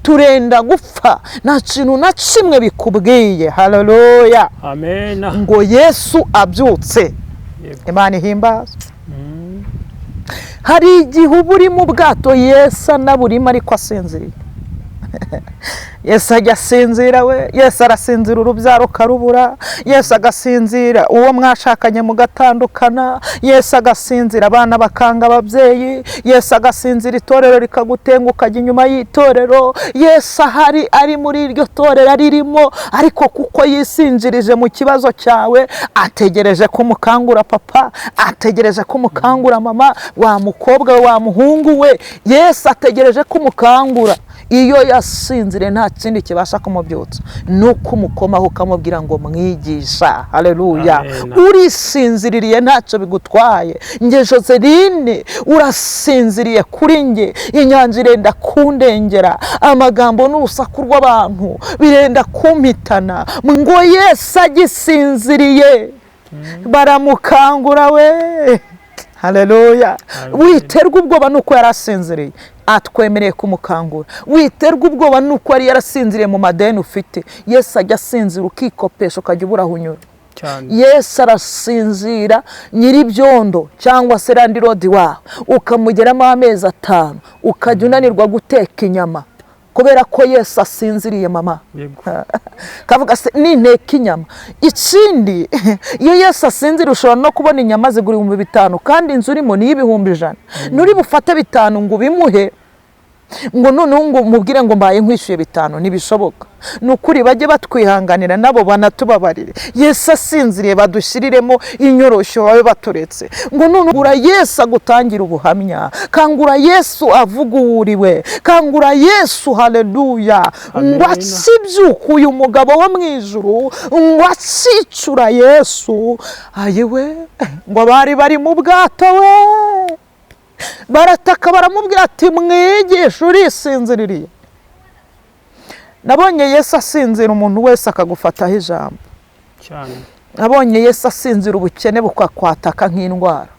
Turenda gupfa, nta kintu na kimwe bikubwiye. Haleluya! Amen. Ngo Yesu abyutse. Imana ihimbazwe. Hari igihe uba uri mu bwato, Yesu anaburimo ariko asinziriye. Yesu ajya asinzira we. Yesu arasinzira urubyaro ukarubura. Yesu agasinzira uwo mwashakanye mugatandukana. Yesu agasinzira abana bakanga ababyeyi. Yesu agasinzira itorero rikagutenga, ukajya inyuma y'itorero. Yesu ahari, ari muri iryo torero aririmo, ariko kuko yisinzirije mu kibazo cyawe, ategereje ko umukangura papa, ategereje ko umukangura mama, wa mukobwa we, wa muhungu we. Yesu ategereje ko umukangura. Iyo yasinziriye, nta kindi kibasha kumubyutsa, ni uko umukomaho ukamubwira ngo: "Mwigisha, haleluya." Amen. Urisinziririye, ntacyo bigutwaye. Nge Joseline, urasinziriye kuri nge. Inyanja irenda kundengera, amagambo n'urusaku rw'abantu birenda kumpitana. Ngo Yesu agisinziriye, baramukangura we. Haleluya! Amen. Witerwa ubwoba nuko yari asinziriye, atwemereye kumukangura. Witerwa ubwoba nuko yari yarasinziriye mu madeni ufite. Yesu ajya asinzira ukikopesha, ukajya ubura aho unyura. Yesu arasinzira nyir'ibyondo cyangwa se landlord wawe, ukamugeramo amezi 5, ukajya unanirwa guteka inyama kubera ko Yesu asinziriye, mama. Kavuga se ninteka inyama? Ikindi, iyo Yesu asinzira, ushobora no kubona inyama zigura 5000 kandi inzu urimo ni iy'ibihumbi 100. Nturi bufate 5 ngo ubimuhe, ngo noneho ngo mubwire ngo mbaye nkwishyuye 5. Ntibishoboka. Ni ukuri bajye batwihanganira nabo banatubabarire. Yesu asinziriye, badushyiriremo inyoroshyo, babe baturetse. Ngo none ugura Yesu agutangira ubuhamya. Kangura Yesu avuga uwuriwe. Kangura Yesu, haleluya! Amen. Ngo akibyuka uyu mugabo wo mu ijuru, ngo akicura Yesu, ayiwe, ngo bari bari mu bwato we barataka, baramubwira ati: "Mwigisha, urisinziririye." Nabonye Yesu asinzira umuntu wese akagufataho ijambo. Nabonye Yesu asinzira ubukene bukakwataka nk'indwara.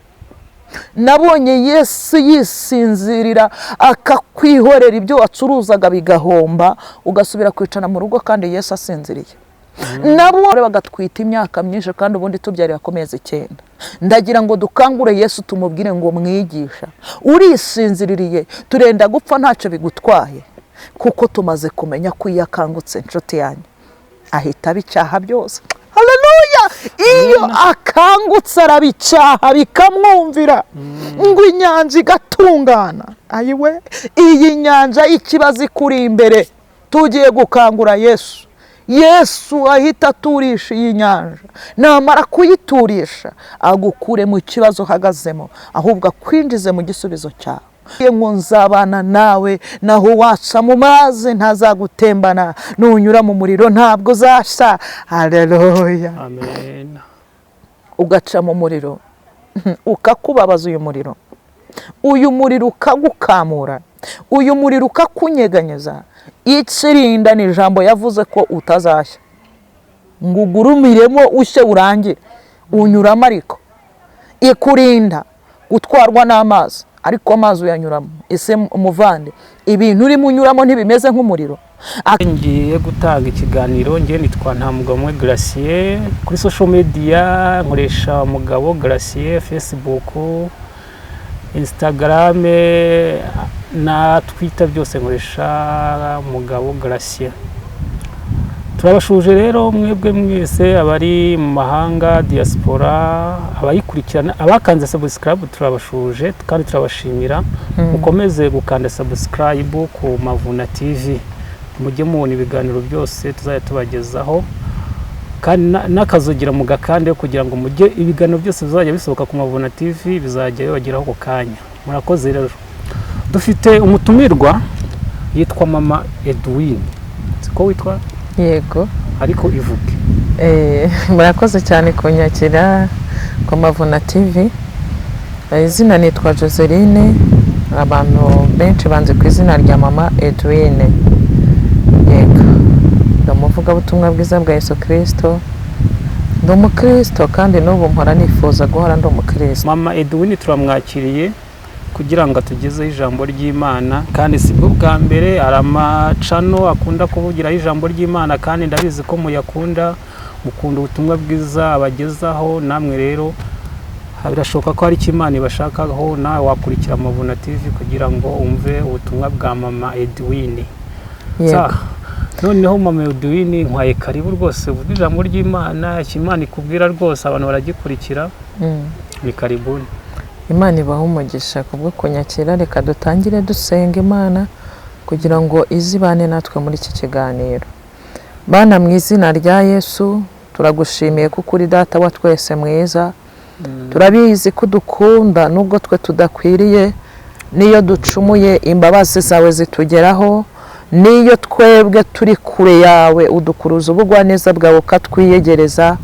Nabonye Yesu yisinzirira akakwihorera, ibyo wacuruzaga bigahomba, ugasubira kwicara mu rugo kandi Yesu asinziriye. Nabo bagatwita imyaka myinshi kandi ubundi tubyarira ku mezi 9. Ndagira ngo dukangure Yesu, tumubwire ngo: "Mwigisha, urisinziririye, turenda gupfa, ntacyo bigutwaye." Kuko tumaze kumenya ko iyo akangutse, inshuti yanyu, ahita abicyaha byose. Haleluya! Iyo akangutse arabicyaha bikamwumvira, ngo inyanja igatungana. Ayiwe, iyi nyanja y'ikibazo ikuri imbere, tugiye gukangura Yesu. Yesu ahita aturisha iyi nyanja. Namara kuyiturisha, agukure mu kibazo uhagazemo, ahubwo akwinjize mu gisubizo cyawe. Ngo: "Nzabana nawe, naho waca mu mazi ntazagutembana, nunyura mu muriro ntabwo uzashya." Haleluya! Amen. Ugaca mu muriro ukakubabaza, uyu muriro, uyu muriro ukagukamura, uyu muriro ukakunyeganyeza, ikirinda ni ijambo yavuze ko utazashya, ngo ugurumiremo ushye urangire. Unyuramo ariko ikurinda gutwarwa n'amazi, ariko amazi uyanyuramo. Ese umuvande, ibintu urimo unyuramo ntibimeze nk'umuriro? Ngiye gutanga ikiganiro. Ngiye nitwa Ntamugabo Gratien. Kuri social media nkoresha Mugabo Gratien, Facebook, Instagram na Twitter, byose nkoresha Mugabo Gratien. Turabashuje rero mwebwe mwese abari mu mahanga, diaspora, abayikurikirana, abakanze subscribe, turabashuje kandi turabashimira. Mukomeze gukanda subscribe ku Mavuna TV, mujye mubona ibiganiro byose tuzajya tubagezaho, kandi n'akazogera mu gakande kugira ngo mujye ibiganiro byose bizajya bisohoka ku Mavuna TV bizajya bibageraho ako kanya. Murakoze rero. Dufite umutumirwa yitwa Mama Edwin, siko witwa? Yego. Ariko ivuge. Murakoze cyane kunyakira ku Mavuna TV. Izina nitwa Joseline, abantu benshi banzi ku izina rya Mama Edwin. Yego, ndi umuvugabutumwa bwiza bwa Yesu Kirisito, ndi umukristo kandi n'ubu mpora nifuza guhora ndi umukristo. Mama Edwin turamwakiriye. Kugira ngo atugezeho ijambo ry'Imana, kandi si bwo bwa mbere. Hari amacano akunda kuvugiraho ijambo ry'Imana, kandi ndabizi ko muyakunda, mukunda ubutumwa bwiza abagezaho. Namwe rero birashoboka ko hari icyo Imana ibashakaho. Nawe wakurikira Amavuna TV kugira ngo wumve ubutumwa bwa Mama Edwin. Yego. Noneho Mama Edwin, nkwaye karibu rwose, uvuge ijambo ry'Imana, icyo Imana ikubwira rwose abantu baragikurikira. Ni karibuni. Imana ibahe umugisha kubwo kunyakira. Reka dutangire dusenga Imana kugira ngo izibane natwe muri iki kiganiro. Bana, mu izina rya Yesu, turagushimiye kuko uri Data wa twese mwiza. Turabizi ko udukunda nubwo twe tudakwiriye. N'iyo ducumuye, imbabazi zawe zitugeraho. N'iyo twebwe turi kure yawe, udukuruza ubugwaneza bwawe ukatwiyegereza.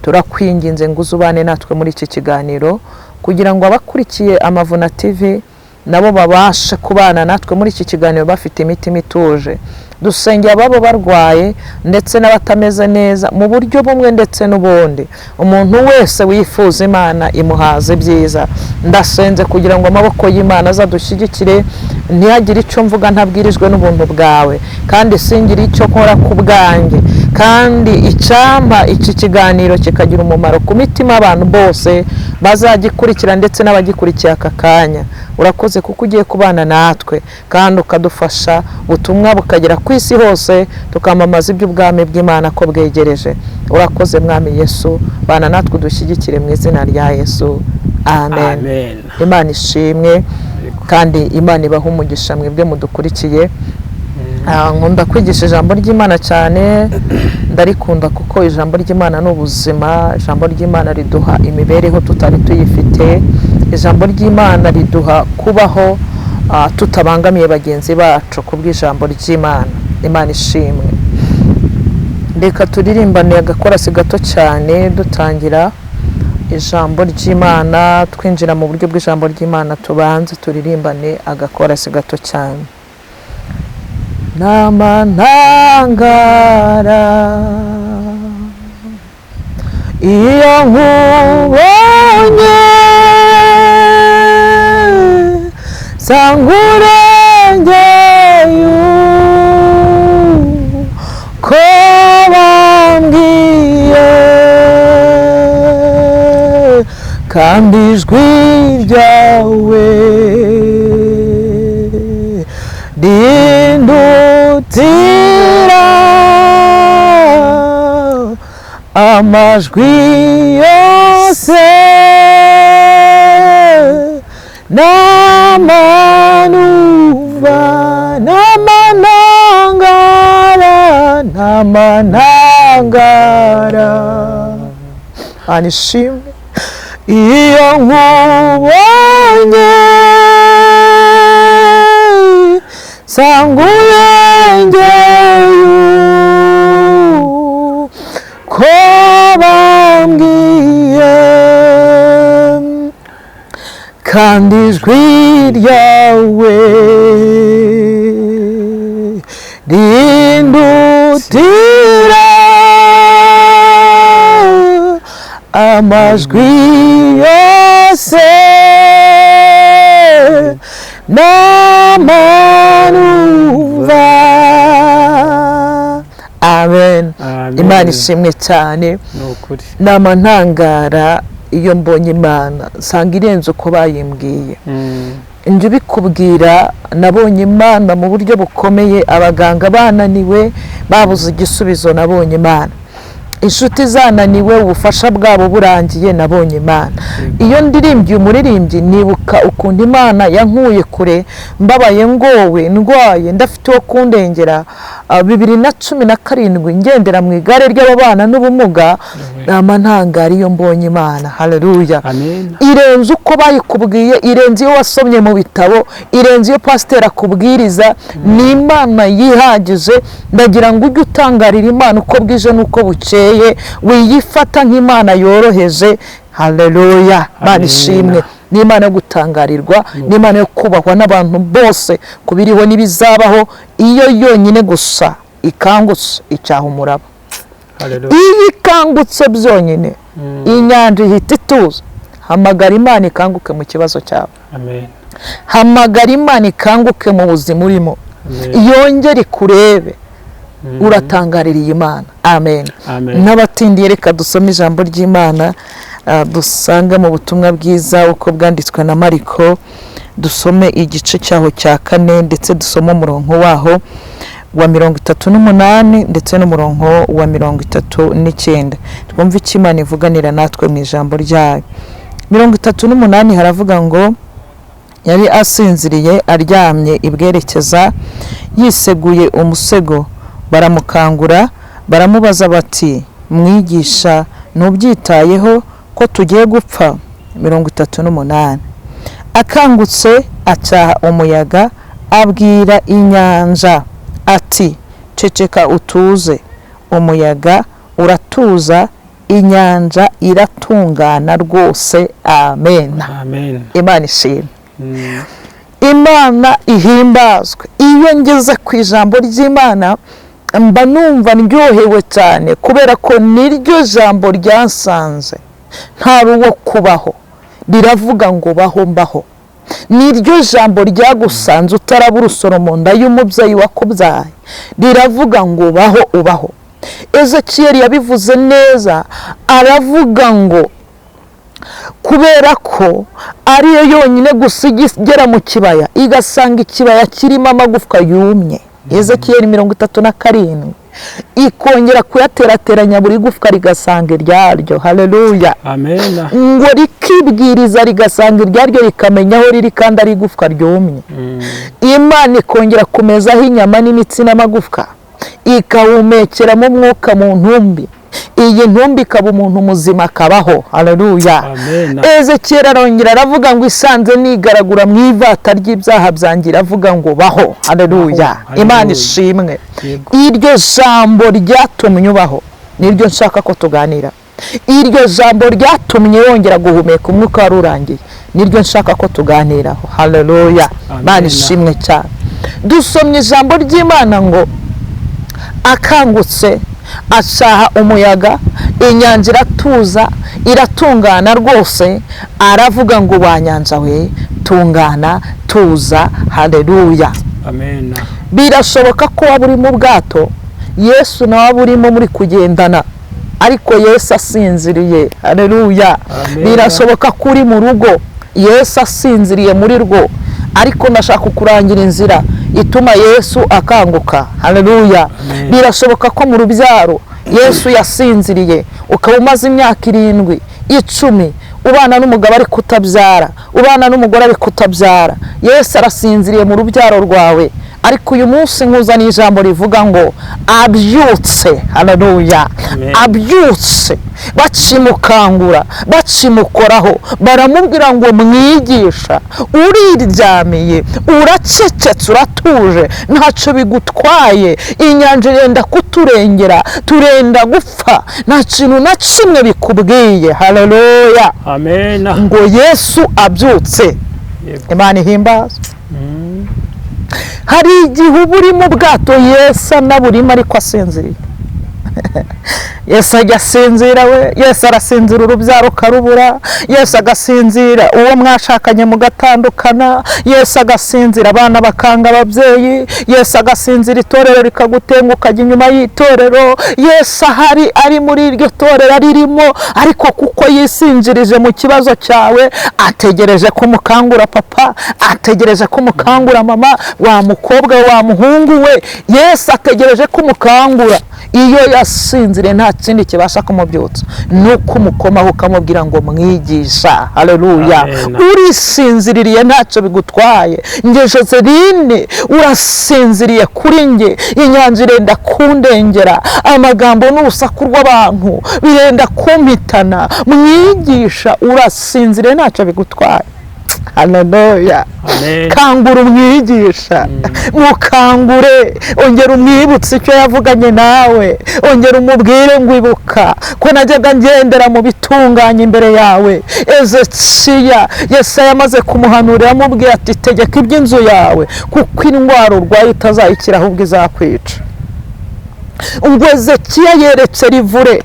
Turakwinginze ngo uzubane natwe muri iki kiganiro, kugira ngo abakurikiye Amavuna TV nabo babashe kubana natwe muri iki kiganiro bafite imitima ituje. Dusengera ababo barwaye ndetse n'abatameze neza mu buryo bumwe ndetse n'ubundi. Umuntu wese wifuza Imana, imuhaze ibyiza. Ndasenze kugira ngo amaboko y'Imana azadushyigikire, ntihagire icyo mvuga ntabwirijwe n'ubuntu bwawe, kandi singire icyo nkora ku bwanjye. Kandi icyampa iki kiganiro kikagira umumaro ku mitima y'abantu bose bazagikurikira ndetse n'abagikurikiye aka kanya. Urakoze kuko ugiye kubana natwe kandi ukadufasha, ubutumwa bukagera ku isi hose, tukamamaza iby'ubwami bw'Imana ko bwegereje. Urakoze Mwami Yesu, bana natwe udushyigikire, mu izina rya Yesu, amen. Amen. Imana ishimwe, kandi Imana ibahe umugisha mwebwe mudukurikiye. Nkunda kwigisha ijambo ry'Imana cyane, ndarikunda kuko ijambo ry'Imana ni ubuzima. Ijambo ry'Imana riduha imibereho tutari tuyifite. Ijambo ry'Imana riduha kubaho tutabangamiye bagenzi bacu kubw'ijambo ry'Imana. Imana ishimwe. Reka turirimbane agakorasi gato cyane dutangira ijambo ry'Imana, twinjira mu buryo bw'ijambo ry'Imana. Tubanze turirimbane agakorasi gato cyane. Nama ntangara iyo nkubonye, nsanga urengeye uko bambwiye, kandi ijwi ryawe rindutira amajwi yose n'amanumva. N'amanangara, n'amanangara anishimwe iyo nkubonye, nsanga urengeye uko bambwiye, kandi ijwi ryawe rindutira amajwi yose n'amanumva. Amen. Amen. Imana ishimwe cyane. Ni ukuri. Nama ntangara iyo mbonye Imana, nsanga irenze uko bayimbwiye. Njye ubikubwira, nabonye Imana mu buryo bukomeye. Abaganga bananiwe, babuze igisubizo, nabonye Imana. Inshuti zananiwe, ubufasha bwabo burangiye, nabonye Imana. Iyo ndirimbye umuririmbyi, nibuka ukuntu Imana yankuye kure, mbabaye, ngowe, ndwaye, ndafite uwo kundengera. 2017 ngendera mu igare ry'ababana n'ubumuga. Nama ntangara iyo mbonye Imana. Haleluya. Amen. Irenze uko bayikubwiye, irenze iyo wasomye mu bitabo, irenze iyo pasiteri akubwiriza. Ni Imana yihagije. Ndagira ngo ujye utangarira Imana uko bwije n'uko bukeye, wiyifata nk'Imana yoroheje. Haleluya, Imana Amen. ishimwe. Ni Imana yo gutangarirwa, ni Imana yo kubahwa n'abantu bose ku biriho n'ibizabaho. Iyo yonyine gusa ikangutse, icyaha umuraba. Haleluya. Iyo ikangutse byonyine, inyanja ihita ituza. Hamagara Imana ikanguke mu kibazo cyawe. Amen. Hamagara Imana ikanguke mu buzima urimo, yongere ikurebe, uratangarira iyi Mana. Amen. Amen. N'abatindiye, reka dusome ijambo ry'Imana dusanga mu butumwa bwiza uko bwanditswe na Mariko. Dusome igice cyaho cya 4, ndetse dusome umurongo waho wa 38 ndetse n'umurongo wa 39, twumve icyo Imana ivuganira natwe mu ijambo ryayo. 38 haravuga ngo: "Yari asinziriye, aryamye ibwerekeza, yiseguye umusego. Baramukangura, baramubaza bati: 'Mwigisha, ntubyitayeho ko tugiye gupfa?'" 38, "Akangutse acyaha umuyaga, abwira inyanja ati: 'Ceceka, utuze.' Umuyaga uratuza, inyanja iratungana rwose." Amen. Amen. Imana ishimwe. Imana ihimbazwe. Iyo ngeze ku ijambo ry'Imana mba numva ndyohewe cyane, kubera ko niryo jambo ryansanze ntari uwo kubaho, riravuga ngo baho mbaho. Niryo jambo ryagusanze utaraba urusoro mu nda y'umubyeyi wakubyaye, riravuga ngo baho ubaho. Ezekiyeli yabivuze neza, aravuga ngo kubera ko ariyo yonyine gusa igera mu kibaya igasanga ikibaya kirimo amagufwa yumye, Ezekiyeli 37, ikongera kuyaterateranya, buri gufwa rigasanga iryaryo. Haleluya. Amen. Ngo rikibwiriza rigasanga iryaryo, rikamenya aho riri kandi ari igufwa ryumye. Imana ikongera kumezaho inyama n'imitsi n'amagufwa, ikahumekeramo umwuka mu ntumbi, iyi ntumbi ikaba umuntu muzima, akabaho. Haleluya. Amen. Ezekiyeli arongera aravuga ngo isanze nigaragura mu ivata ry'ibyaha byanjye, iravuga ngo baho. Haleluya. Baho. Imana ishimwe. Yego. Iryo jambo ryatumye ubaho niryo nshaka ko tuganira. Iryo jambo ryatumye wongera guhumeka umwuka wari urangiye niryo nshaka ko tuganiraho. Haleluya. Amen. Imana ishimwe cyane. Dusomye ijambo ry'Imana ngo akangutse acaha umuyaga, inyanja iratuza, iratungana rwose. Aravuga ngo wa nyanja we, tungana, tuza. Haleluya. Amen. Birashoboka ko waba uri mu bwato, Yesu nawe aba urimo muri kugendana, ariko Yesu asinziriye. Haleluya. Amen. Birashoboka ko uri mu rugo, Yesu asinziriye muri rwo, ariko ndashaka kukurangira inzira ituma Yesu akanguka. Haleluya. Amen. Birashoboka ko mu rubyaro Yesu yasinziriye, ukaba umaze imyaka 7, 10 ubana n'umugabo ariko utabyara, ubana n'umugore ariko utabyara. Yesu arasinziriye mu rubyaro rwawe, ariko uyu munsi nkuzaniye ijambo rivuga ngo abyutse. Haleluya. Amen. Abyutse, bakimukangura, bakimukoraho, baramubwira ngo mwigisha, uriryamiye, uracecetse, uratuje, ntacyo bigutwaye, inyanja irenda kuturengera, turenda gupfa, nta kintu na kimwe bikubwiye. Haleluya. Amen. Ngo Yesu abyutse. Yego. Imana ihimbazwe. Hari igihe uba uri mu bwato, Yesu anaburimo ariko asinziriye. Yesu ajya asinzira we. Yesu arasinzira urubyaro ukarubura. Yesu agasinzira uwo mwashakanye mugatandukana. Yesu agasinzira abana bakanga ababyeyi. Yesu agasinzira itorero rikagutenga ukajya inyuma y'itorero. Yesu ahari ari muri iryo torero aririmo, ariko kuko yisinzirije mu kibazo cyawe, ategereje ko umukangura papa, ategereje ko umukangura mama, wa mukobwa, wa muhungu we. Yesu ategereje ko umukangura. Iyo yasinziriye nta kindi kibasha kumubyutsa nuko umukomaho ukamubwira ngo mwigisha. Haleluya. Amen. Urisinziririye, ntacyo bigutwaye. Nge Joseline, urasinziriye kuri nge, inyanja irenda kundengera, amagambo n'urusaku rw'abantu birenda kumpitana. Mwigisha, urasinziriye, ntacyo bigutwaye. Haleluya. Amen. Kangura umwigisha, mukangure, ongera umwibutse icyo yavuganye nawe, ongera umubwire ngo ibuka ko najyaga ngendera mu bitunganye imbere yawe. Ezekiya, Yesaya amaze kumuhanurira amubwira ati tegeka iby'inzu yawe, kuko indwara urwaye itazayikira ahubwo izakwica. Ngo Ezekiya yeretse rivure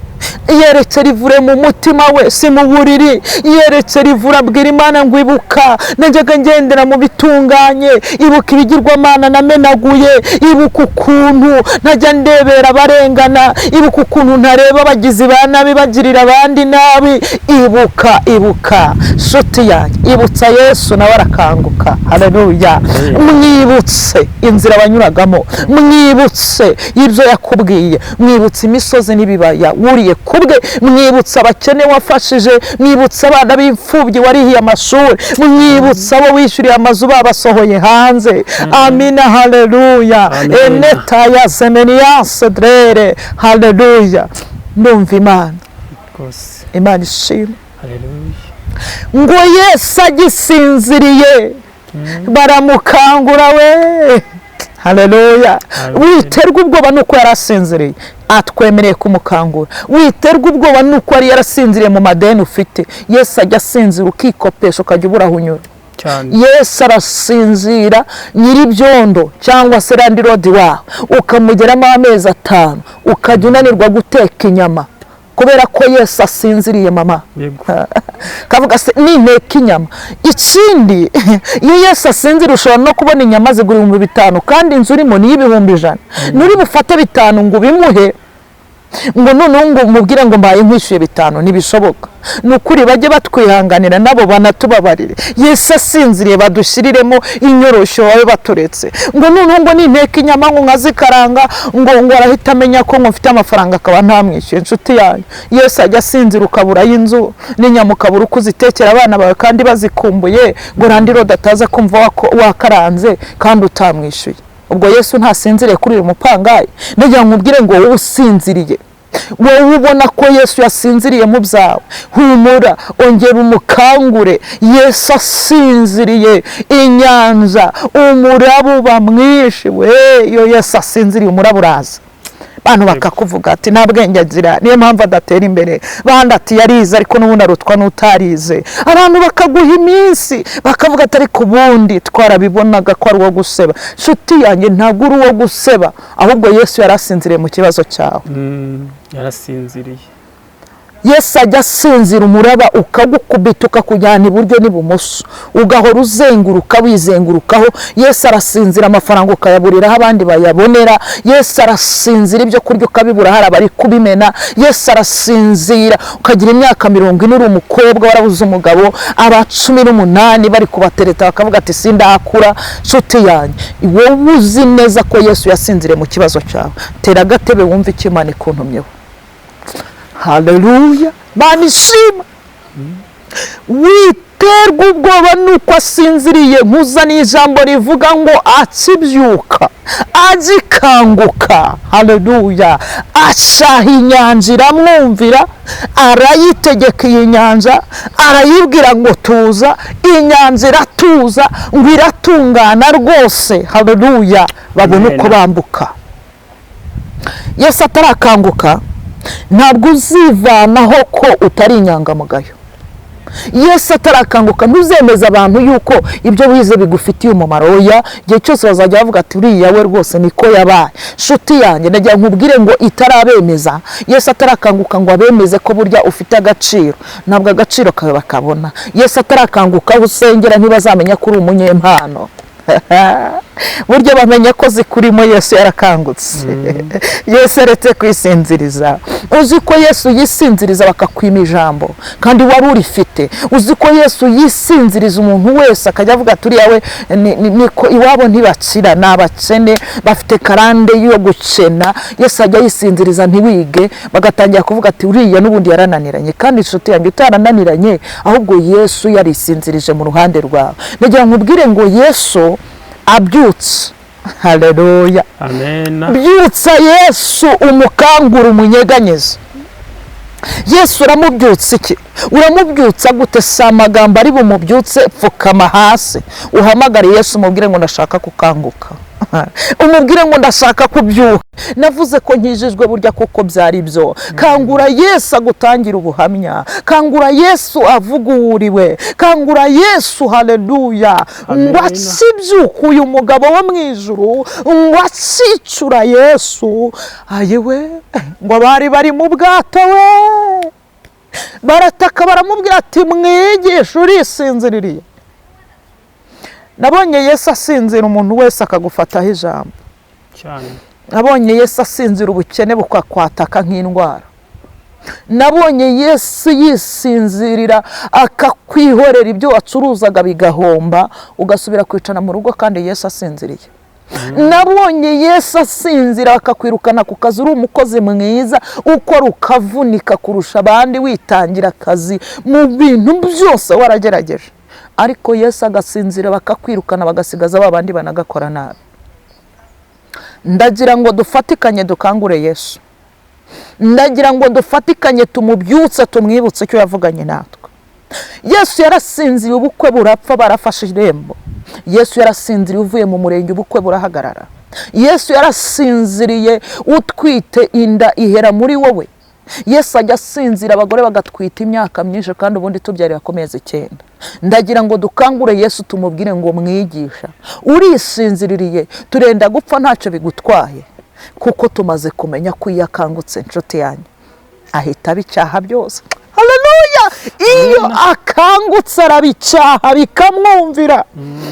Yeretse rivure mu mutima we, si mu buriri. Yeretse rivure abwira Imana ngo ibuka najyaga ngendera mu bitunganye, ibuka ibigirwamana namenaguye, ibuka ukuntu ntajya ndebera abarengana, ibuka ukuntu ntareba abagizi ba nabi bagirira abandi nabi, ibuka, ibuka. Nshuti yanjye, ibutsa Yesu nawe arakanguka. Haleluya. Mwibutse inzira wanyuragamo, mwibutse ibyo yakubwiye, mwibutse imisozi n'ibibaya wuriye kubwe, mwibutse abakene wafashije, mwibutse abana b'imfubyi warihiye amashuri, mwibutse abo wishyuriye amazu babasohoye hanze. Amina, haleluya. Eneta ya zemeniyanse drere. Haleluya. Ndumva Imana, Imana ishimwe. Ngo Yesu agisinziriye baramukangura we. Haleluya. Witerwa ubwoba nuko yarasinziriye, atwemereye kumukangura. Witerwa ubwoba nuko yari yarasinziriye mu madeni ufite. Yesu ajya asinzira ukikopesha ukajya ubura aho unyura. Yesu arasinzira nyir'ibyondo cyangwa se landirodi wawe ukamugeramo amezi 5 ukajya unanirwa guteka inyama kubera ko Yesu asinziriye. Mama kavuga se ninteka inyama. Ikindi, iyo Yesu asinzira ushobora no kubona inyama zigura 5000 kandi inzu urimo ni 100,000. Nuri bufate 5 ngo ubimuhe ngo noneho ngo umubwire ngo mbaye nkwishyuye 5, ntibishoboka. Ni ukuri bajye batwihanganira nabo banatubabarire. Yesu asinziriye badushyiriremo inyoroshyo babe baturetse. Ngo noneho ngo ninteka inyama ngo nkazikaranga ngo arahita amenya ko ngo mfite amafaranga akaba ntamwishyuye. Inshuti yanyu, Yesu ajya asinzira ukabura y'inzu n'inyama ukabura uko uzitekera abana bawe kandi bazikumbuye, ngo landirodi ataza kumva wakaranze kandi utamwishyuye. Ubwo Yesu ntasinziriye kuri uyu mupangayi. Ndagira ngo nkubwire ngo wowe usinziriye, wowe ubona ko Yesu yasinziriye mu byawe, humura, ongera umukangure. Yesu asinziriye, inyanja umuraba uba mwinshi we. Iyo Yesu asinziriye umuraba uraza, abantu bakakuvuga ati nta bwenge agira, niyo mpamvu adatera imbere. Bandi ati yarize ariko n'ubundi arutwa n'utarize. Abantu bakaguha iminsi bakavuga ati ariko ubundi twarabibonaga ko ari uwo guseba. Nshuti yanjye, ntabwo uri uwo guseba, ahubwo Yesu yarasinziriye mu kibazo cyawe. Yarasinziriye. Yesu ajya asinzira umuraba ukagukubita ukakujyana iburyo n'ibumoso, ugahora uzenguruka wizengurukaho. Yesu arasinzira amafaranga ukayaburiraho abandi bayabonera. Yesu arasinzira ibyo kurya ukabibura hari abari kubimena. Yesu arasinzira ukagira imyaka 40 uri umukobwa warabuze umugabo, aba 18 bari kubatereta bakavuga ati sindakura. Nshuti yanjye, wowe uzi neza ko Yesu yasinziriye mu kibazo cyawe, tera agatebe wumve icyo Imana ikuntumyeho. Haleluya. Mana ishimwe. Witerwa ubwoba nuko asinziriye. Nkuzaniye ijambo rivuga ngo akibyuka agikanguka, haleluya, ashaha inyanja iramwumvira, arayitegeka iyi nyanja, arayibwira ngo tuza, inyanja iratuza, ngo iratungana rwose. Haleluya. Babona uko bambuka. Yesu atarakanguka ntabwo uzivanaho ko utari inyangamugayo. Yesu atarakanguka ntuzemeza abantu yuko ibyo wize bigufitiye umumaro. Oya, igihe cyose bazajya bavuga ati uriya we rwose niko yabaye. Nshuti yanjye, ndagira nkubwire ngo itarabemeza, Yesu atarakanguka ngo abemeze ko burya ufite agaciro, ntabwo agaciro kawe bakabona. Yesu atarakanguka aho usengera ntibazamenya ko uri umunyempano. Burya bamenya ko zikurimo. Yesu yarakangutse. Yesu aretse kwisinziriza. Uzi ko Yesu yisinziriza bakakwima ijambo kandi wari urifite. Uzi ko Yesu yisinziriza umuntu wese akajya avuga ati uriya we niko iwabo ntibakira, ni abakene bafite karande yo gukena. Yesu ajya yisinziriza ntiwige, bagatangira kuvuga ati uriya n'ubundi yarananiranye. Kandi inshuti yanjye, utarananiranye, ahubwo Yesu yarisinzirije mu ruhande rwawe. Ndagira nkubwire ngo Yesu abyutse. Haleluya. Amen. Byutsa Yesu umukangura umunyeganyeza. Yesu uramubyutsa iki? Uramubyutsa gute? Si amagambo ari bumubyutse. Pfukama hasi uhamagare Yesu umubwire ngo ndashaka kukanguka. Umubwire ngo ndashaka kubyuka. Navuze ko nkijijwe burya koko byari byo. Kangura Yesu agutangira ubuhamya. Kangura Yesu avuga uwuriwe. Kangura Yesu, haleluya. Amen. Ngo akibyuka uyu mugabo wo mu ijuru, ngo akicura Yesu, ayiwe, ngo bari bari mu bwato we barataka, baramubwira ati: "Mwigisha, urisinziririye?" Nabonye Yesu asinzira umuntu wese akagufataho ijambo. Cyane. Nabonye Yesu asinzira ubukene bukakwataka nk'indwara. Nabonye Yesu yisinzirira akakwihorera, ibyo wacuruzaga bigahomba, ugasubira kwicara mu rugo kandi Yesu asinziriye. Nabonye Yesu asinzira bakakwirukana ku kazi, uri umukozi mwiza, ukora ukavunika kurusha abandi, witangira akazi mu bintu byose waragerageje, ariko Yesu agasinzira bakakwirukana, bagasigaza ba bandi banagakora nabi. Ndagira ngo dufatikanye dukangure Yesu. Ndagira ngo dufatikanye tumubyutse, tumwibutse icyo yavuganye natwe. Yesu yarasinziye ubukwe burapfa, barafashe irembo. Yesu yarasinziriye uvuye mu murenge, ubukwe burahagarara. Yesu yarasinziriye utwite, inda ihera muri wowe. Yesu ajya asinzira abagore bagatwita imyaka myinshi, kandi ubundi tubyarira ku mezi 9. Ndagira ngo dukangure Yesu, tumubwire ngo: "Mwigisha, urisinziririye? Turenda gupfa, ntacyo bigutwaye?" Kuko tumaze kumenya ko iyo akangutse, inshuti yanjye, ahita abicyaha byose. Haleluya! Iyo akangutse arabicyaha bikamwumvira,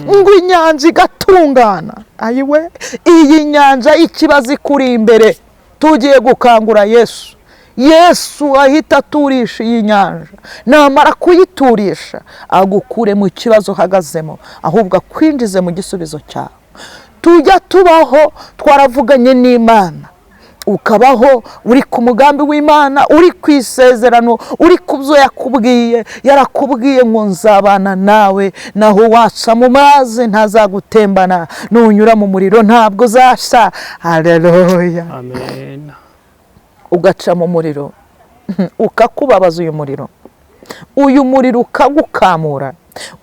ngo inyanja igatungana. Ayiwe, iyi nyanja y'ikibazo ikuri imbere, tugiye gukangura Yesu. Yesu ahita aturisha iyi nyanja. Namara kuyiturisha, agukure mu kibazo uhagazemo, ahubwo akwinjize mu gisubizo cyawe. Tujya tubaho twaravuganye n'Imana, ukabaho uri ku mugambi w'Imana, uri ku isezerano, uri ku byo yakubwiye. Yarakubwiye ngo: "Nzabana nawe, naho waca mu mazi ntazagutembana, nunyura mu muriro ntabwo uzashya." Haleluya! Amen. Ugaca mu muriro ukakubabaza, uyu muriro ukagukamura,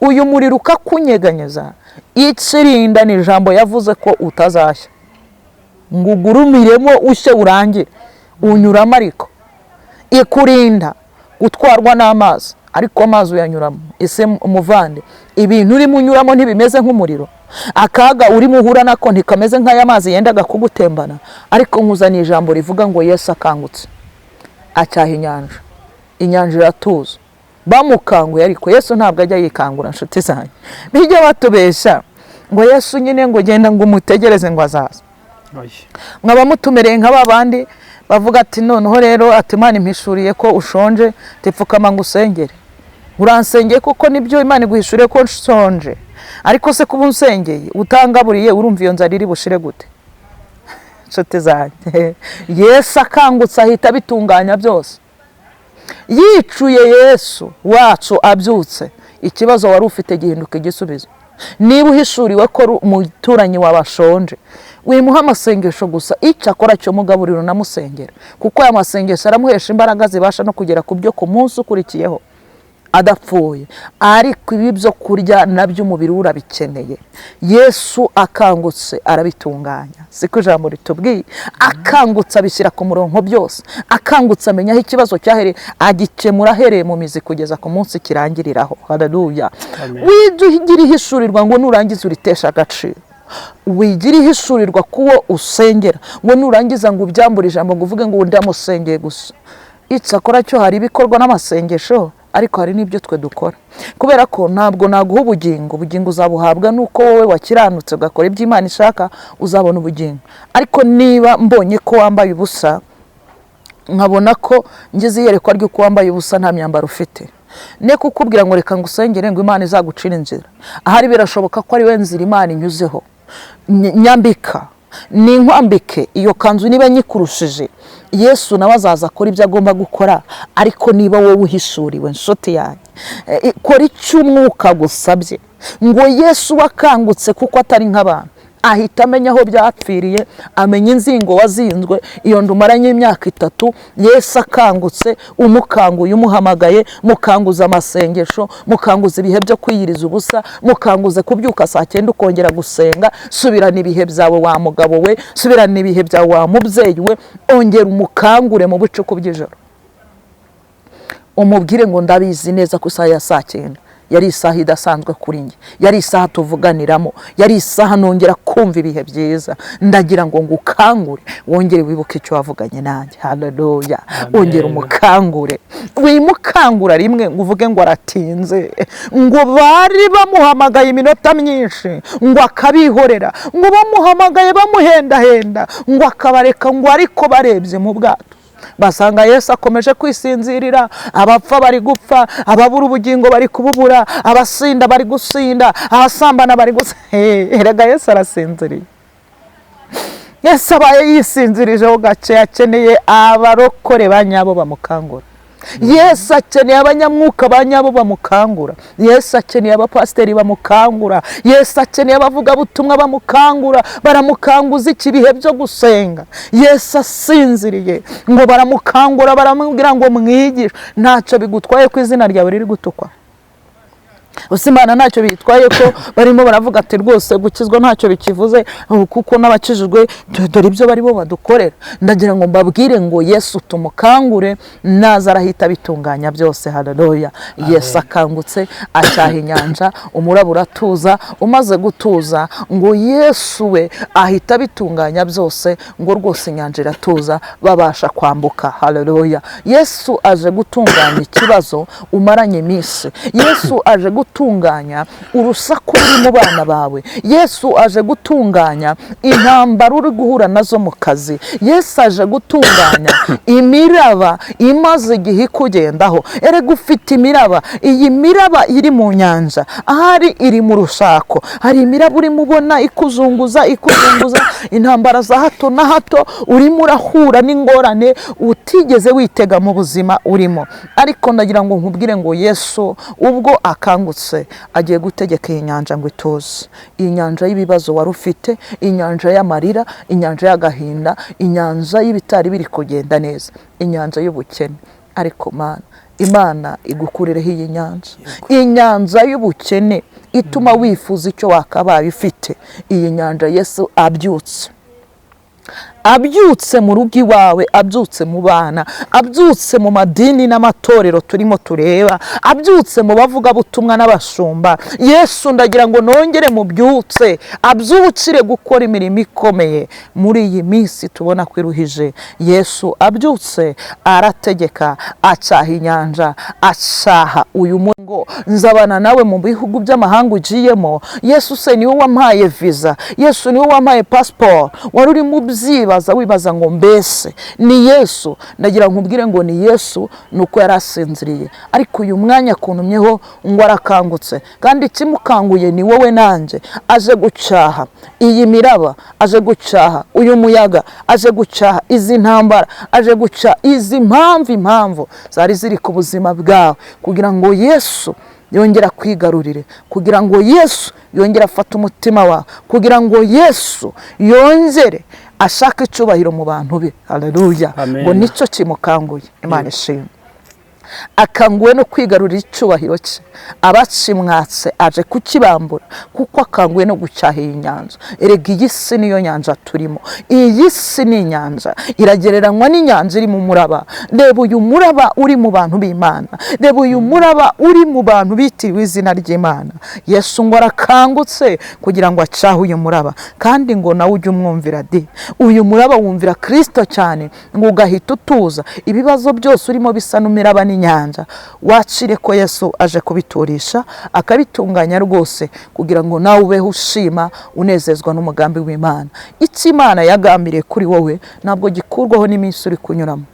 uyu muriro ukakunyeganyeza, ikirinda ni ijambo yavuze ko utazashya ngo ugurumiremo ushye urangire. Unyuramo, ariko ikurinda gutwarwa n'amazi, ariko amazi uyanyuramo. Ese umuvande, ibintu urimo unyuramo ntibimeze nk'umuriro? Akaga urimo uhura nako ntikameze nk'aya mazi yendaga kugutembana? Ariko nkuzaniye ijambo rivuga ngo Yesu akangutse acyaha inyanja, inyanja iratuza. Bamukanguye, ariko Yesu ntabwo ajya yikangura. Nshuti zanjye, bijya batubeshya ngo Yesu nyine ngo genda ngo umutegereze ngo azaza. Oya. Mwaba mutumereye nka ba bandi bavuga ati: "Noneho rero," ati, "Imana impishuriye ko ushonje, tipfukama ngo usengere." Uransengeye kuko nibyo, Imana iguhishuriye ko nshonje, ariko se kuba unsengeye utangaburiye, urumva iyo nzara iri bushire gute? Nshuti zanjye, Yesu akangutse ahita abitunganya byose. Yicuye Yesu wacu abyutse, ikibazo wari ufite gihinduka igisubizo. Niba uhishuriwe ko umuturanyi wawe ashonje, wimuha amasengesho gusa. Icyo akora cyo mugaburira unamusengera, kuko aya masengesho aramuhesha imbaraga zibasha no kugera ku byo ku munsi ukurikiyeho adapfuye. Ariko ibi byo kurya nabyo umubiri we urabikeneye. Yesu akangutse arabitunganya, siko ijambo ritubwiye? Akangutse abishyira ku murongo byose. Akangutse amenya aho ikibazo cyahereye, agikemura ahereye mu mizi kugeza ku munsi kirangiriraho. Haleluya! Amen. Wijya ugira ihishurirwa ngo nurangiza uritesha agaciro. Wigira ihishurirwa kuwo usengera ngo nurangiza ngo ubyambure ijambo, ngo uvuge ngo ndamusengeye gusa. Icyakora cyo hari ibikorwa n'amasengesho, ariko hari n'ibyo twe dukora, kubera ko ntabwo naguha ubugingo. Ubugingo uzabuhabwa nuko wowe wakiranutse, ugakora ibyo Imana ishaka, uzabona ubugingo. Ariko niba mbonye ko wambaye ubusa, nkabona ko ngeze iyerekwa ry'uko wambaye ubusa, nta myambaro ufite, ne kukubwira ngo reka ngusengere ngo Imana izagucire inzira. Ahari birashoboka ko ari we nzira Imana inyuzeho. Nyambika ninkwambike iyo kanzu, niba nyikurushije, Yesu nawe azaza akora ibyo agomba gukora. Ariko niba wowe uhishuriwe, nshuti yanjye, kora icyo umwuka gusabye. Ngo Yesu wakangutse, kuko atari nk'abantu. Ahita amenya aho byapfiriye, amenya inzingo wazinzwe, iyo ndumaranye imyaka 3. Yesu akangutse, umukanguye, umuhamagaye, mukanguza amasengesho, mukanguza ibihe byo kwiyiriza ubusa, mukanguze kubyuka saa 9 ukongera gusenga. Subirana ibihe byawe wa mugabo we, subirana ibihe byawe wa mubyeyi we, ongera umukangure mu bicuku by'ijoro, umubwire ngo ndabizi neza ko isaha ya saa 9 yari isaha idasanzwe kuri njye, yari isaha tuvuganiramo, yari isaha nongera kumva ibihe byiza. Ndagira ngo ngukangure wongere wibuke icyo wavuganye nanjye. Haleluya. Wongere umukangure, wimukangura rimwe ngo uvuge ngo aratinze, ngo bari bamuhamagaye iminota myinshi ngo akabihorera, ngo bamuhamagaye bamuhendahenda ngo akabareka, ngo ariko barebye mu bwato basanga Yesu akomeje kwisinzirira. Abapfa bari gupfa, ababura ubugingo bari kububura, abasinda bari gusinda, abasambana bari gusinda. Erega Yesu arasinziriye. Yesu abaye yisinzirijeho gake, akeneye abarokore ba nyabo bamukangura. Yesu akeneye abanyamwuka ba nyabo bamukangura. Yesu akeneye abapasiteri bamukangura. Yesu akeneye abavugabutumwa bamukangura. Baramukanguza iki bihe byo gusenga. Yesu asinziriye ngo baramukangura, baramubwira ngo mwigishe. Ntacyo bigutwaye ko izina ryawe riri gutukwa. Imana ntacyo bitwaye ko barimo baravuga ati rwose gukizwa ntacyo bikivuze, kuko n'abakijijwe dore ibyo barimo badukorera. Ndagira ngo mbabwire ngo Yesu tumukangure, naza arahita abitunganya byose. Haleluya. Yesu akangutse acyaha inyanja, umuraba uratuza. Umaze gutuza ngo Yesu we ahita abitunganya byose, ngo rwose inyanja iratuza, babasha kwambuka. Haleluya. Yesu aje gutunganya ikibazo umaranye iminsi. Yesu aje gutunganya urusaku ruri mu bana bawe. Yesu aje gutunganya intambara uri guhura nazo mu kazi. Yesu aje gutunganya imiraba imaze igihe ikugendaho. Erega ufite imiraba, iyi miraba iri mu nyanja, ahari iri mu rushako. Hari imiraba urimo ubona ikuzunguza ikuzunguza, intambara za hato na hato, urimo urahura n'ingorane utigeze witega mu buzima urimo. Ariko ndagira ngo nkubwire ngo Yesu ubwo akangutse agiye gutegeka iyi nyanja ngo ituze. Iyi nyanja y'ibibazo wari ufite, inyanja y'amarira, inyanja y'agahinda, inyanja y'ibitari biri kugenda neza, inyanja y'ubukene. Ariko Mana, Imana igukurireho iyi nyanja, inyanja y'ubukene ituma wifuza icyo wakabaye ufite. Iyi nyanja Yesu abyutse, abyutse mu rugo iwawe, abyutse mu bana, abyutse mu madini n'amatorero turimo tureba, abyutse mu bavugabutumwa n'abashumba. Yesu ndagira ngo nongere mubyutse, abyukire gukora imirimo ikomeye muri iyi minsi tubona ko iruhije. Yesu abyutse arategeka, acyaha inyanja, acyaha uyu ngo nzabana nawe mu bihugu by'amahanga ugiyemo. Yesu se niwe wampaye visa, Yesu niwe wampaye passport. Wari uri mu byiba wibaza ngo mbese ni Yesu? Ndagira nkubwire ngo ni Yesu, nuko yari asinziriye, ariko uyu mwanya akuntumyeho ngo arakangutse, kandi ikimukanguye ni wowe nanjye. Aje gucyaha iyi miraba, aje gucyaha uyu muyaga, aje gucyaha izi ntambara, aje gucyaha izi mpamvu zari ziri ku buzima bwawe, kugira ngo Yesu yongera kwigarurire, kugira ngo Yesu yongere afate umutima wawe, kugira ngo Yesu yongere ashaka icyubahiro mu bantu be. Haleluya. Ngo nicyo kimukanguye. Imana ishimwe. Akanguwe no kwigarurira icyubahiro cye, abakimwatse aje kukibambura, kuko akanguwe no gucyaha iyi nyanja. Erega iyi si niyo nyanja turimo. Iyi si ni inyanja, iragereranywa n'inyanja iri mu muraba. Reba uyu muraba uri mu bantu b'Imana, reba uyu muraba uri mu bantu bitiriwe izina ry'Imana. Yesu ngo arakangutse kugira ngo acahe uyu muraba, kandi ngo nawe ujye umwumvira di. Uyu muraba wumvira Kristo cyane, ngo ugahita utuza. Ibibazo byose urimo bisa n'umiraba n'inyanja, wacire ko Yesu aje kubiturisha akabitunganya rwose, kugira ngo nawe ubeho ushima unezezwa n'umugambi w'Imana. Icyo Imana yagambiriye kuri wowe ntabwo gikurwaho n'iminsi uri kunyuramo.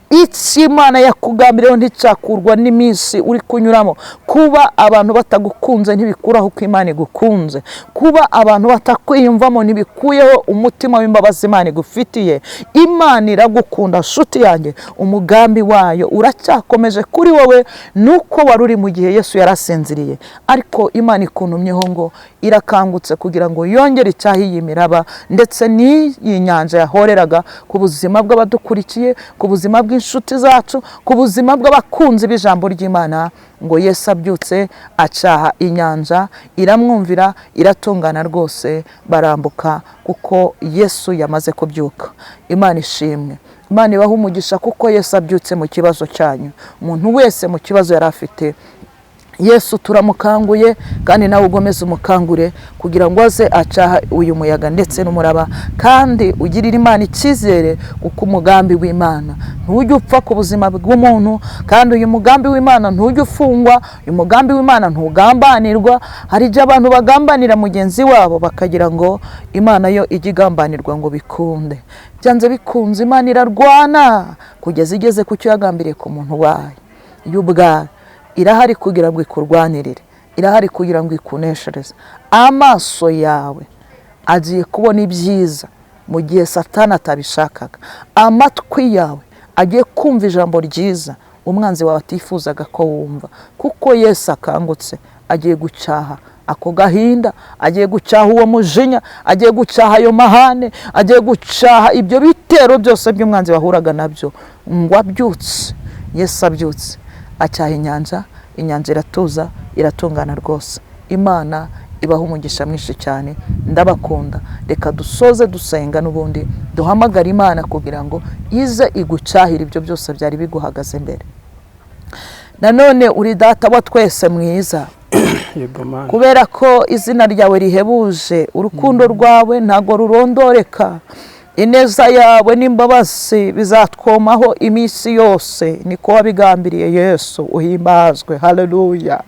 Icyo Imana yakugambiriyeho nticyakurwa n'iminsi uri kunyuramo. Kuba abantu batagukunze ntibikuraho ko Imana igukunze. Kuba abantu batakwiyumvamo ntibikuyeho umutima w'imbabazi Imana igufitiye. Imana iragukunda nshuti yanjye, umugambi wayo uracyakomeje kuri wowe, nuko wari uri mu gihe Yesu yarasinziriye. Ariko Imana ikuntumyeho ngo Irakangutse kugira ngo yongere icyahe iyi miraba ndetse n'iyi nyanja yahoreraga ku buzima bw'abadukurikiye, ku buzima bw'inshuti zacu, ku buzima bw'abakunzi b'ijambo ry'Imana. Ngo Yesu abyutse acaha inyanja, iramwumvira, iratungana rwose, barambuka kuko Yesu yamaze kubyuka. Imana ishimwe, Imana ibaha umugisha kuko Yesu abyutse mu kibazo cyanyu. Umuntu wese mu kibazo yari afite, Yesu turamukanguye, kandi nawe ugomeze umukangure kugira ngo aze acaha uyu muyaga ndetse n'umuraba, kandi ugirire Imana icyizere kuko umugambi w'Imana ntujya upfa ku buzima bw'umuntu, kandi uyu mugambi w'Imana ntujya ufungwa, uyu mugambi w'Imana ntugambanirwa. Hari igihe abantu bagambanira mugenzi wabo bakagira ngo Imana yo ijye igambanirwa ngo bikunde. Byanze bikunze Imana irarwana kugeza igeze ku cyo yagambiriye ku muntu wayo. Yo ubwayo irahari kugira ngo ikurwanirire, irahari kugira ngo ikuneshereze. Amaso yawe agiye kubona ibyiza mu gihe Satani atabishakaga, amatwi yawe agiye kumva ijambo ryiza umwanzi wawe atifuzaga ko wumva, kuko Yesu akangutse agiye gucyaha ako gahinda, agiye gucyaha uwo mujinya, agiye gucyaha ayo mahane, agiye gucyaha ibyo bitero byose by'umwanzi wahuraga nabyo. Ngo abyutse, Yesu abyutse acyaha inyanja, inyanja iratuza, iratungana rwose. Imana ibaha umugisha mwinshi cyane, ndabakunda. Reka dusoze dusenga n'ubundi duhamagara Imana kugira ngo ize igucyahire ibyo byose byari biguhagaze imbere. Nanone uri Data wa twese mwiza, Yego Mana. kubera ko izina ryawe rihebuje, urukundo rwawe ntabwo rurondoreka, ineza yawe n'imbabazi bizatwomaho iminsi yose, niko wabigambiriye. Yesu uhimbazwe, haleluya.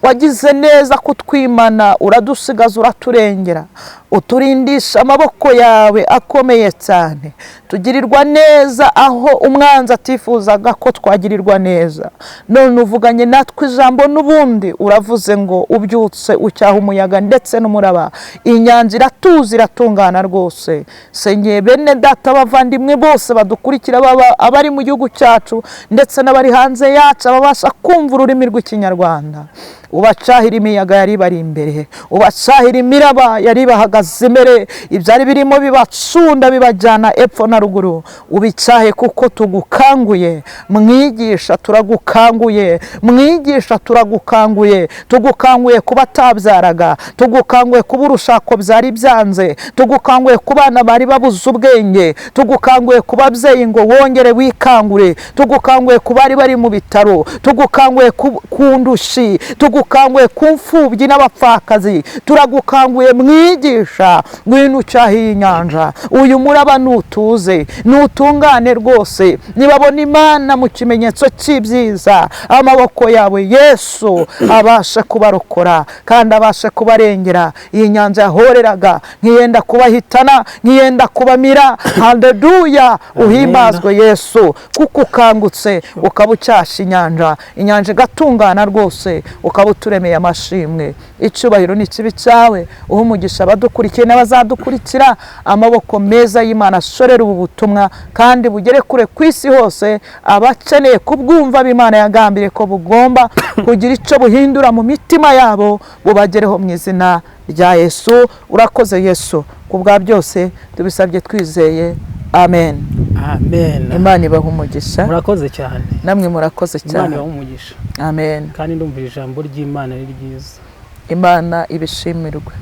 Wagize neza kutwimana, uradusigaza, uraturengera, uturindisha amaboko yawe akomeye cyane. Tugirirwa neza aho umwanzi atifuzaga ko twagirirwa neza. None uvuganye natwe ijambo n'ubundi, uravuze ngo ubyutse ucyaha umuyaga ndetse n'umuraba, inyanja iratuza, iratungana rwose. Sengeye bene data bavandimwe bose badukurikira, baba abari mu gihugu cyacu ndetse n'abari hanze yacu, ababasha kumva ururimi rw'Ikinyarwanda. Ubacahira imiyaga yari ibari imbere, ubacahira imiraba yari ibahagaze imbere, ibyari birimo bibacunda bibajyana epfo na ruguru, ubicahe kuko tugukanguye. Mwigisha turagukanguye, mwigisha turagukanguye, tugukanguye kuba atabyaraga, tugukanguye kuba urushako byari byanze, tugukanguye ku bana bari babuze ubwenge, tugukanguye ku babyeyi ngo wongere wikangure, tugukanguye ku bari bari mu bitaro, tugukanguye ku ndushi, tugukanguye ku mfubyi n'abapfakazi, turagukanguye mwigisha, ngwino ucyahe iyi nyanja, uyu muraba nutuze, nutungane rwose. Nibabona Imana mu kimenyetso cy'ibyiza, amaboko yawe Yesu abashe kubarokora kandi abashe kubarengera. Iyi nyanja yahoreraga nkiyenda kubahitana, nkiyenda kubamira. Haleluya, uhimbazwe Yesu, kuko ukangutse ukaba ucyasha inyanja, inyanja igatungana rwose, ukaba uturemeye amashimwe. Icyubahiro ni ikibi cyawe. Uha umugisha abadukurikiye n'abazadukurikira, amaboko meza y'Imana ashorere ubu butumwa kandi bugere kure ku isi hose. Abakeneye kubwumva b'Imana yagambiriye ko bugomba kugira icyo buhindura mu mitima yabo, bubagereho mu izina rya Yesu. Urakoze Yesu ku bwa byose, tubisabye twizeye, amen. Amen. Imana ibaha umugisha. Murakoze cyane. Namwe murakoze Imana cyane. ibahe umugisha. Amen. Kandi ndumva ijambo ry'Imana ari ryiza. Imana ibishimirwe.